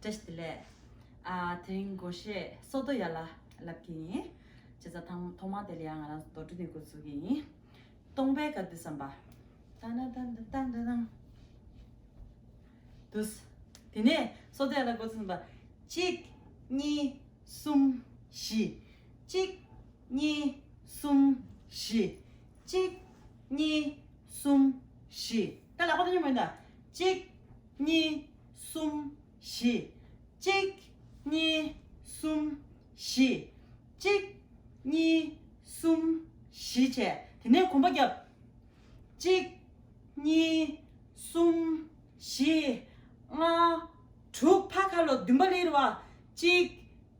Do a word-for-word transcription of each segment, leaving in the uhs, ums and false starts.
བཀྲ་ཤིས་བདེ་ལེགས། ཨ། དེ་རིང་སྒོར་གཞས་སོ་ཏོ་ཡ་ལ་ལབ་ཀྱི་ཡིན། བྱས་ཙང་ཐང་ཐོག་མ་དེ་ལ་ཡང་ང་རང་ཚོ་རྡོར་དྲིལ་ནས་འགོ་འཛུགས་ཀྱི་ཡིན། སྟོང་པའི་དཀར་དུས་བསམ་པ། ཏང་ཏང་ཏང་ཏང་ཏང་ཏང་། དུས། དེ་ནས་སོ་ཏོ་ཡ་ལ་འགོ་འཛུགས་བསམ་པ། གཅིག་གཉིས། གསུམ། བཞི། གཅིག་གཉིས། གསུམ། བཞི། གཅིག་གཉིས། གསུམ། བཞི། ད་ལག་པ་ཐོག་ཉིད་མོ་ཡིན་ད། གཅིག་གཉིས། གསུམ། བཞི། གཅིག་གཉིས། གསུམ། བཞི། གཅིག་གཉིས། གསུམ། བཞི་བྱས། དེ་ནས་གོམ་པ་བརྒྱབ། གཅིག་གཉིས། གསུམ། བཞི། ལྔ། དྲུག་ཕར་ཁ་ལོ་བདུན་པ་སླེབས་རེད་བ། གཅིག་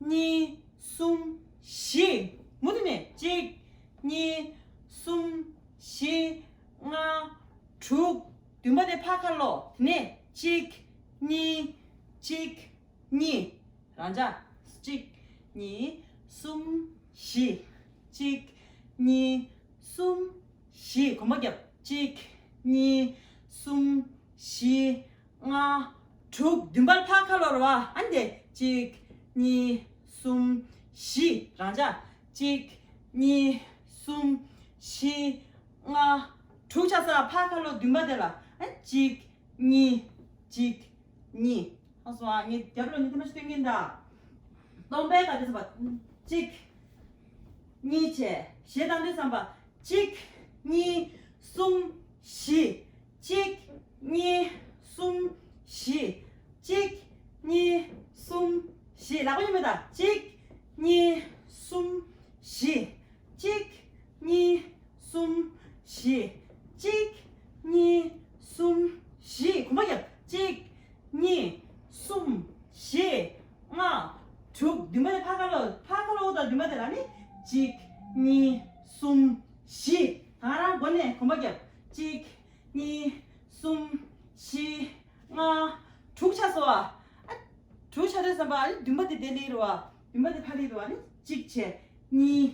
གཉིས། གསུམ། བཞི། མུ་མཐུད་ནས་གཅིག་གཉིས། གསུམ། བཞི། ལྔ། དྲུག་བདུན་པ་དེ་ཕར་ཁ་ལོ། དེ་ནས་གཅིག་གཉིས། གཅིག་གཉིས། རང་འཇགས། གཅིག་གཉིས། གསུམ། བཞི། གཅིག་གཉིས། གསུམ། བཞི། གོམ་པ་བརྒྱབ། གཅིག་གཉིས། གསུམ། བཞི། ལྔ། དྲུག་བདུན་པར་ཕར་ཁ་ལོ་རེད་བ། ཨ་ནི་དེ་གཅིག་གཉིས། གསུམ། བཞི། རང་འཇགས། གཅིག་གཉིས། གསུམ། བཞི། ལྔ། དྲུག་ཆ་ས་ཕར་ཁ་ལོ་བདུན་པ་དེ་ལ། ཨ་ནི་གཅིག་གཉིས། གཅིག་གཉིས། ཧ་སོང་ཨ། ངས་རྒྱབ་ལོགས་ནས་དེ་མ་ཞིག་སྟོན་གིན་ད། སྟོང་པའི་དཀར་དུས་བསམ་པ། གཅིག་གཉིས་བྱས། གཞས་བཏང་དུས་བསམ་པ། གཅིག་གཉིས། གསུམ། བཞི། གཅིག་གཉིས། གསུམ། བཞི། གཅིག་གཉིས། གསུམ། བཞི། ལག་པ་གཉིས་མེད་ད། གཅིག་གཉིས། གསུམ། བཞི། གཅིག་གཉིས། གསུམ། བཞི། གཅིག་གཉིས། གསུམ། བཞི། གོམ་པ་བརྒྱབ། གཅིག་གཉིས། གསུམ། བཞི། ལྔ། དྲུག་བདུན་པ་དེ་ཕར་ཁ་ལོ། ཕར་ཁ་ལོ་དང་བདུན་པ་དེ་ལ་ནི། གཅིག་གཉིས། གསུམ། བཞི། ད་རང་སྒོ་ནས་གོམ་པ་བརྒྱབ། གཅིག་གཉིས། གསུམ། བཞི། ལྔ། དྲུག་ཆ་སོང་བ། ཨ། དྲུག་ཆ་དུས་བསམ་པ། ཨ་ནི་བདུན་པ་དེ་དེ་སླེབས་རེད་བ། བདུན་པ་དེ་ཕར་སླེབས་རེད་བ། ཨ་ནི་གཅིག་བྱས། གཉིས།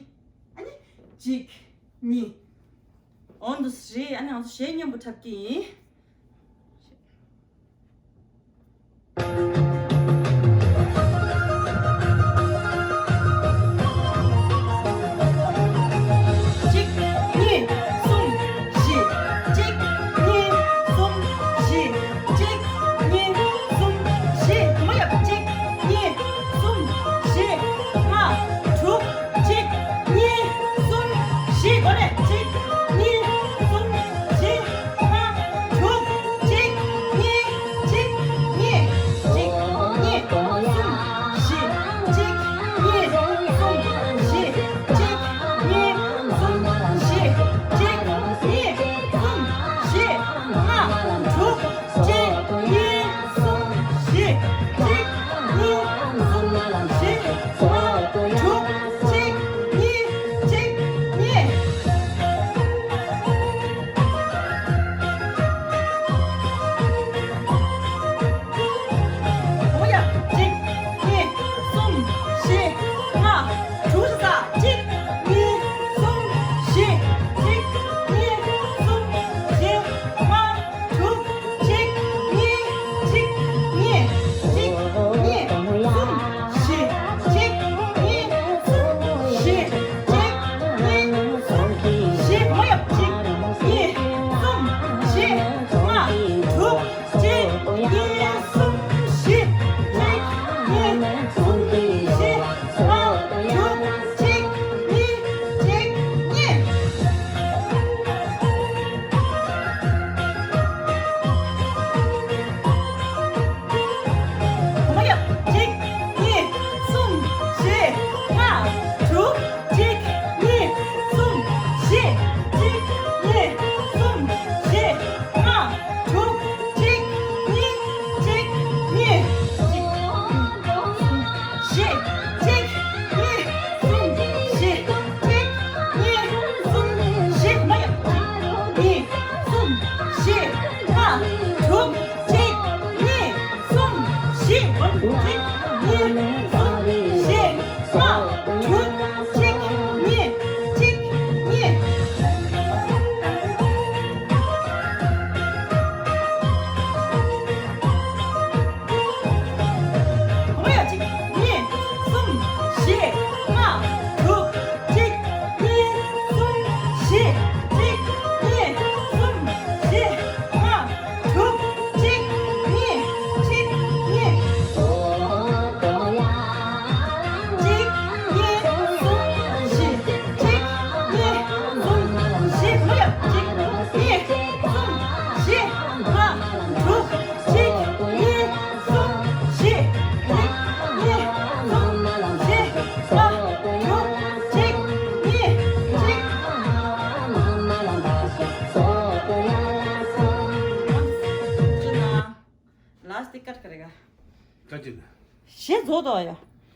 ཨ་ནི་གཅིག་གཉིས། འོ་འདུག་སེ་རེད། ཨ་ནི་ང་ཚོ་གཞས་མཉམ་པོ་འཁྲབ་ཀྱི་ཡིན། གཅིག་གཉིས། གསུམ། བཞི། གཅིག་གཉིས། གསུམ། བཞི། གཅིག་གཉིས། གསུམ། བཞི། གོམ་པ་བརྒྱབ། གཅིག་གཉིས། གསུམ། བཞི། ལྔ། དྲུག་གཅིག་གཉིས། གསུམ། བཞི། སྒོ་ནས། གཅིག་གཉིས། གསུམ། བཞི། ལྔ། དྲུག་གཅིག་གཉིས། གཅིག་གཉིས། གཅིག་གཉིས། གསུམ། བཞི། གཅིག་གཉིས། གསུམ། བཞི། གཅིག་གཉིས། གསུམ། བཞི། གཅིག་གཉིས། གསུམ། བཞི། ལྔ། དྲུག་གཅིག་གཉིས། གསུམ། བཞི། གཅིག་གཉིས། གསུམ། བཞི། ལྔ། དྲུག་གཅིག་གཉིས། གཅིག་གཉིས། འོ་ཡ། གཅིག་གཉིས། གསུམ། བཞི། ལྔ། དྲུག་ཆ་ས། གཅིག་གཉིས། གསུམ། བཞི། གཅིག་གཉིས། གསུམ། བཞི། ལྔ། དྲུག་གཅིག་གཉིས། གཅིག་གཉིས། གཅིག་གཉིས། གསུམ། བཞི། གཅིག་གཉིས། གསུམ། བཞི། གཅིག་གཉིས། གསུམ། བཞི། མ་ཡ། གཅིག་གཉིས། གསུམ། བཞི། ལྔ། དྲུག་གཅིག་གཉིས། གསུམ། བཞི། གཅིག་གཉིས། གསུམ། བཞི། ལྔ། དྲུག་གཅིག་གཉིས། གཅིག་གཉིས། གོམ་པ་རྒྱབ། གཅིག་གཉིས། གསུམ། བཞི། ལྔ། དྲུག་གཅིག་གཉིས། གསུམ། བཞི། གཅིག་གཉིས། གསུམ། བཞི། ལྔ། དྲུག་གཅིག་གཉིས། གཅིག་གཉིས། གཅིག་གསུམ། བཞི། གཅིག་གཉིས། གསུམ། བཞི། གཅིག་གཉིས། གསུམ། བཞི། མ་ཡ། གཅིག་གཉིས། གསུམ། བཞི། ལྔ། དྲུག་གཅིག་གཉིས། གསུམ། བཞི། གཅིག་གཉིས། གསུམ། བཞི། ལྔ། དྲུག་གཅིག་གཉིས། གཅིག་གཉིས། བྱས་རྫོགས་དོ་ཡ།